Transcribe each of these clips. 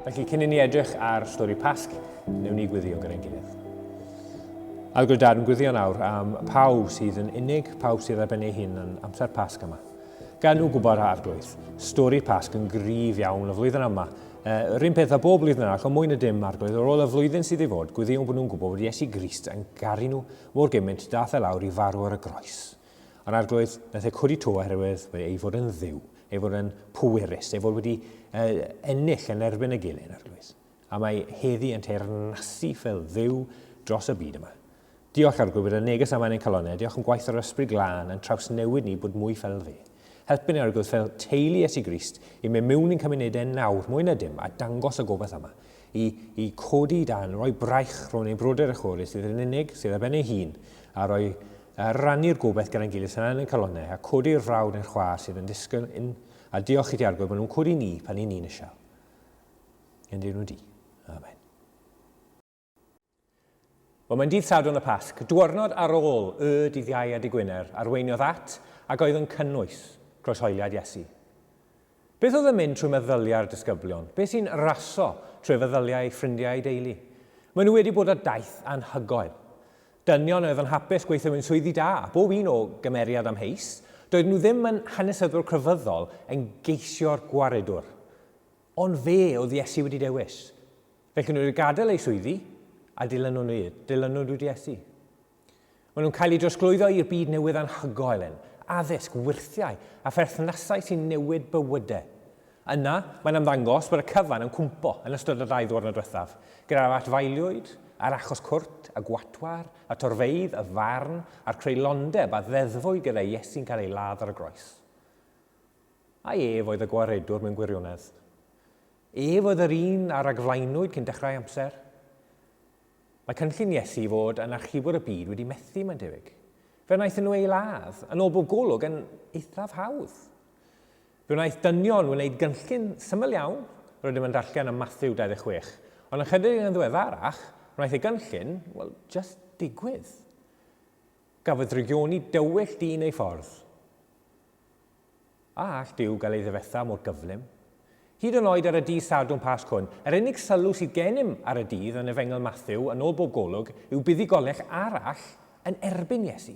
Felly, cyn i ni edrych ar stori Pasg, newn ni gweddio gyda'n gilydd. Arglwydd Dad, yn gweddio nawr am pawb sydd yn unig, pawb sydd ar ben ei hun yn amser Pasg yma. Gan nhw gwybod Arglwydd, stori Pasg yn gryf iawn y flwyddyn yma. Yr un peth â bob blwyddyn arall, ond mwy na dim, Arglwydd, ar ôl y flwyddyn sydd i fod, gweddiwn bod nhw'n gwybod bod Iesu Grist yn garu nhw mor gymaint dath e lawr i farw ar y groes. Ond Arglwydd, nath e codi to oherwydd ei fod yn ddiw, ei fod yn pwerus, ei fod wedi uh, ennill yn erbyn y gelyn, Arglwydd. A mae heddi yn teyrnasu fel ddiw dros y byd yma. Diolch Arglwydd bod y neges yma yn ein calonnau, diolch am gwaith yr Ysbryd Glân yn trawsnewid ni bod mwy fel fe. Helpu ni Arglwydd fel teulu Iesu Grist i mynd mewn i'n cymunedau nawr, mwy na dim, a dangos y gobaith yma. I, i codi dan, roi braich rhwng ein brodyr a chwiorydd sydd yn unig, sydd ar ben ei hun, a roi a rannu'r gobaith gyda'n gilydd sy'n yn ein calonnau, a codi'r frawd neu'r chwaer sydd yn disgyn, in, a diolch i ti Arglwydd bod nhw'n codi ni pan i ni'n isiel. Yn dy enw di. Amen. Wel, mae'n dydd Sadwrn y Pasg, dwyrnod ar ôl y dydd Iau a dydd Gwener, arweiniodd at ac oedd yn cynnwys croeshoeliad Iesu. Beth oedd yn mynd trwy meddyliau'r disgyblion? Beth sy'n raso trwy feddyliau eu ffrindiau a'i deulu? Maen nhw wedi bod ar daith anhygoel. Dynion oedd yn hapus gweithio mewn swyddi da, bob un o gymeriad amheus, doedden nhw ddim yn hanesyddwr crefyddol yn geisio'r gwaredwr. Ond fe oedd Iesu wedi dewis. Felly nhw wedi gadael eu swyddi a dilynwn nhw, dilynwn nhw Iesu. Maen nhw'n cael eu drosglwyddo i'r byd newydd anhygoel hyn, addysg, wyrthiau a pherthnasau sy'n newid bywydau. Yna, mae'n ymddangos bod y cyfan yn cwmpo yn ystod y ddau ddiwrnod diwethaf, gyda'r atfaeliwyd, a'r achos cwrt, y gwatwar, y torfeydd, y farn, a'r creulondeb a ddeddfwyd gyda Iesu'n cael ei ladd ar y groes. Ai ef oedd y gwaredwr mewn gwirionedd? Ef oedd yr un a ragflaenwyd cyn dechrau amser. Mae cynllun Iesu i fod yn archifwr y byd wedi methu, mae'n debyg. Fe wnaethon nhw ei ladd, yn ôl bob golwg, yn eithaf hawdd. Fe wnaeth dynion wneud gynllun syml iawn, rydym yn darllen ym Matthew 26, ond ychydig yn ddiweddarach, wnaeth ei gynllun, wel, just digwydd. Gafodd ddrygioni dywyll dyn ei ffordd. A all Duw gael ei ddifetha mor gyflym? Hyd yn oed ar y dydd Sadwrn Pasg hwn, yr unig sylw sydd gennym ar y dydd yn Efengyl Mathew, yn ôl bob golwg, yw buddugoliaeth arall yn erbyn Iesu.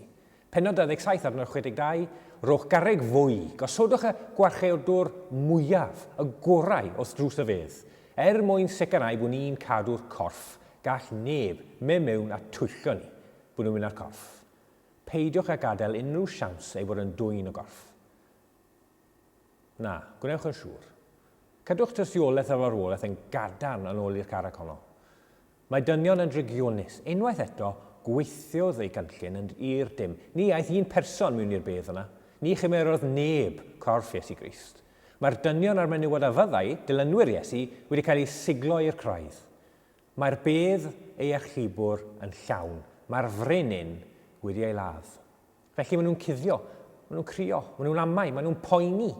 Pennod 27 adnod 62, Rhowch garreg fwy, gosodwch y gwarcheidwr mwyaf, y gorau, wrth drws y fedd, er mwyn sicrhau bod ni'n cadw'r corff, gall neb mynd mewn a twyllo ni bod nhw'n mynd â'r corff. Peidiwch â gadael unrhyw siawns ei fod yn dwyn y gorff. Na, gwnewch yn siŵr. Cadwch tystiolaeth ar farwolaeth yn gadarn yn ôl i'r carreg honno. Mae dynion yn drygionus. Unwaith eto, gweithiodd ei gynllun yn i'r dim. Ni aeth un person mewn i'r bedd yna. Ni chymerodd neb corff Iesu Grist. Mae'r dynion a'r menywod a fyddai, dilynwyr Iesu, wedi cael eu siglo i'r craidd. Mae'r bedd ei archebwr yn llawn, mae'r frenin wedi ei ladd. Felly maen nhw'n cuddio, maen nhw'n crio, maen nhw'n amau, maen nhw'n poeni.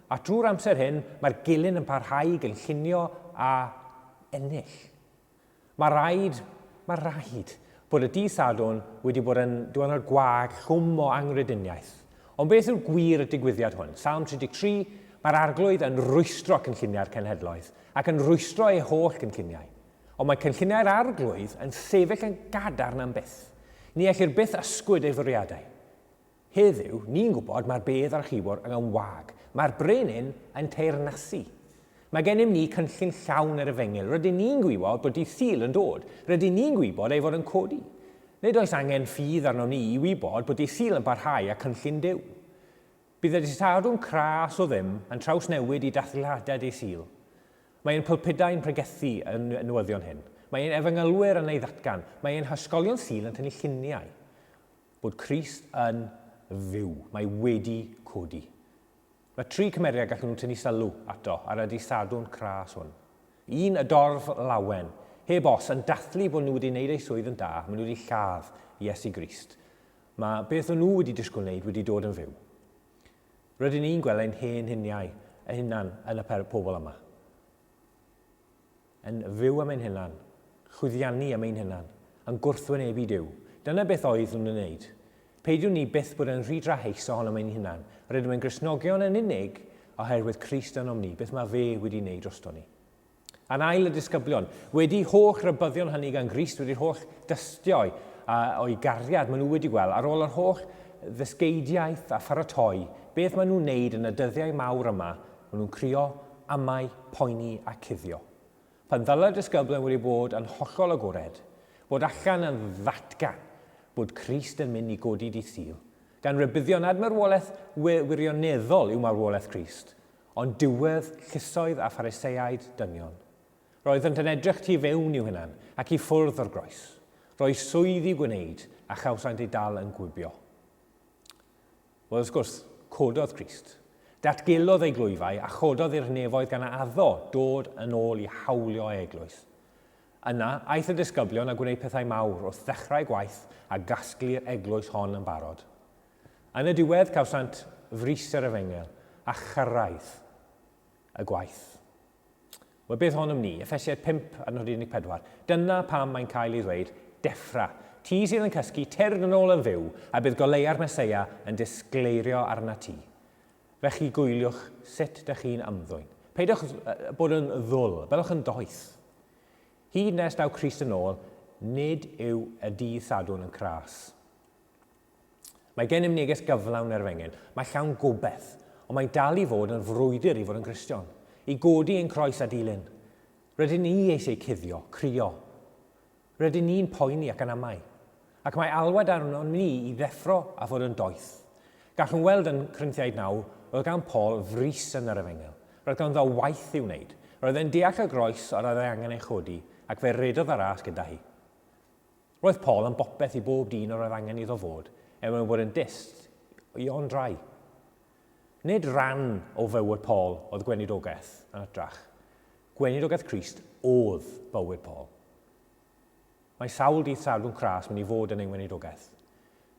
A drwy'r amser hyn, mae'r gelyn yn parhau i gynllunio a ennill. Mae rhaid, mae rhaid bod y dydd Sadwrn wedi bod yn diwrnod gwag llwm o anghrediniaeth. Ond beth yw'r gwir y digwyddiad hwn? Salm 33, mae'r arglwydd yn rwystro cynlluniau'r cenhedloedd, ac yn rhwystro ei holl gynlluniau. Ond mae cynlluniau'r Arglwydd yn sefyll yn gadarn am byth. Ni ellir byth ysgwyd ei fwriadau. Heddiw, ni'n gwybod mae'r bedd a'r chibwr yn wag. Mae'r brenin yn teyrnasu. Mae gennym ni cynllun llawn yr efengyl. Rydyn ni'n gwybod bod dydd Sul yn dod. Rydyn ni'n gwybod ei fod yn codi. Nid oes angen ffydd arnom ni i wybod bod dydd Sul yn parhau â cynllun Duw. Bydd y Dydd cras o ddim yn trawsnewid i dathliadau Dydd Sul. Mae ein pulpudau'n pregethu y newyddion hyn. Mae ein efengylwyr yn ei ddatgan. Mae ein hysgolion Sul yn tynnu lluniau bod Crist yn fyw. Mae wedi codi. Mae tri cymeriad gallwn nhw tynnu sylw ato ar y Dydd Sadwrn cras hwn. Un, y dorf lawen. Heb os, yn dathlu bod nhw wedi wneud eu swydd yn da, maen nhw wedi lladd Iesu Grist. Mae beth o'n nhw wedi disgwyl wneud wedi dod yn fyw. Rydyn ni'n gweld ein hen huniau ein hunan yn y pobl yma. Yn fyw am ein hunan, chwyddiannu am ein hunan, yn gwrthwynebu Duw. Dyna beth oedd nhw'n ei wneud. Peidiwn ni byth bod yn rhy drahaus ohonom ein hunan. Rydym yn Gristnogion yn unig oherwydd Crist ynom ni, beth mae fe wedi wneud drosto ni. A'n ail y disgyblion, wedi holl rybyddion hynny gan Grist, wedi'r holl dystioi a, o'i gariad maen nhw wedi gweld, ar ôl yr holl ddysgeidiaeth a pharatoi, beth maen nhw'n wneud yn y dyddiau mawr yma, maen nhw'n crio, amau, poeni a cuddio. Pan ddylai'r disgyblion wedi bod yn hollol agored, bod allan yn ddatgan bod Crist yn mynd i godi dydd Sul, gan rybuddio nad marwolaeth wirioneddol yw marwolaeth Crist, ond diwedd llysoedd a Phariseaid dynion. Roeddent yn edrych tu fewn i'w hunan ac i ffwrdd o'r groes. Roedd swydd i'w gwneud a chawsant eu dal yn gwibio. Wel, wrth gwrs, cododd Crist. Datgelodd ei glwyfau a chododd i'r nefoedd gan addo dod yn ôl i hawlio ei eglwys. Yna, aeth y disgyblion a gwneud pethau mawr wrth ddechrau gwaith a gasglu'r eglwys hon yn barod. Yn y diwedd, cawsant frys yr efengyl a chyrraedd y gwaith. Wel, beth ohonom ni? Effesiaid 5, adnod 14. Dyna pam mae'n cael ei ddweud, Deffra, ti sydd yn cysgu, tyrd yn ôl yn fyw, a bydd goleuau'r Meseia yn disgleirio arnat ti. Felly gwyliwch sut dych chi'n ymddwyn. Peidiwch bod yn ddwl, byddwch yn doeth. Hyd nes daw Crist yn ôl, nid yw y dydd Sadwrn yn cras. Mae gennym neges gyflawn yr Efengyl, mae llawn gobaith, ond mae'n dal i fod yn frwydr i fod yn Gristion, i godi ein croes a dilyn. Rydyn ni eisiau cuddio, crio. Rydyn ni'n poeni ac yn amau. Ac mae alwad arnon ni i ddeffro a fod yn doeth. Gallwn weld yn Corinthiaid 9, roedd gan Paul frys yn yr Efengyl. Roedd ganddo waith i'w wneud. Roedd e'n deall y groes yr oedd ei angen ei chodi, ac fe redodd y ras gyda hi. Roedd Paul yn bopeth i bob dyn yr oedd angen iddo fod, er mwyn bod yn dyst i ond rai. Nid rhan o fywyd Paul oedd gweinidogaeth, yn hytrach. Gweinidogaeth Crist oedd bywyd Paul. Mae sawl dydd Sadwrn cras mynd i fod yn ein weinidogaeth.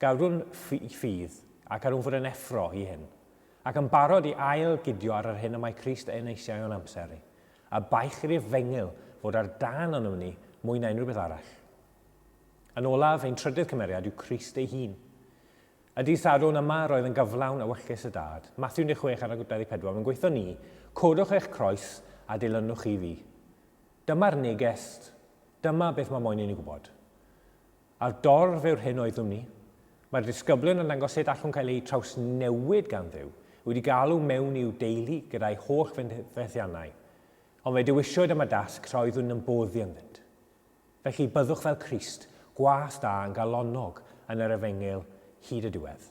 Gadwn ffydd ac arwn fod yn effro i hyn, ac yn barod i ail gydio ar yr hyn y mae Crist yn eisiau o'n amser ni. A baich i'r efengyl fod ar dân onom ni mwy na unrhyw beth arall. Yn olaf, ein trydydd cymeriad yw Crist ei hun. Y dydd Sadwrn yma roedd yn gyflawn ewyllys y Dad. Mathew 16 adnod 24, mae'n gweithio ni, codwch eich croes a dilynwch chi fi. Dyma'r neges, dyma beth mae moyn i ni gwybod. A'r dorf yw'r hyn oeddwn ni. Mae'r disgyblion yn dangos sut allwn cael eu trawsnewid gan Dduw, wedi galw mewn i'w deulu gyda'i holl fethiannau. Ond fe dewisiwyd am y dasg tra oeddwn yn boddi ynddynt. Felly, byddwch fel Crist, gwas da yn galonnog yn yr efengyl hyd y diwedd.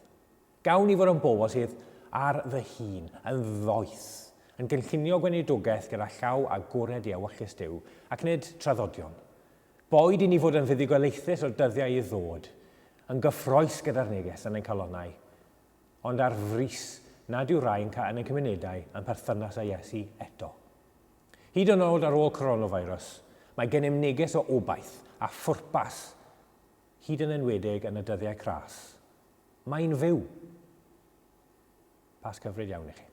Gawn ni fod yn bobl sydd ar fy hun, yn ddoeth, yn gynllunio gweinidogaeth gyda llaw agored i ewyllys Duw, ac nid traddodion. Boed i ni fod yn fuddugoliaethus o'r dyddiau i ddod, yn gyffrous gyda'r neges yn ein calonnau, ond ar frys nad yw rhai yn yn ein cymunedau yn perthynas â Iesu eto. Hyd yn oed ar ôl coronavirus, mae gennym neges o obaith a phwrpas, hyd yn enwedig yn y dyddiau cras. Mae'n fyw. Pasg hyfryd iawn i chi.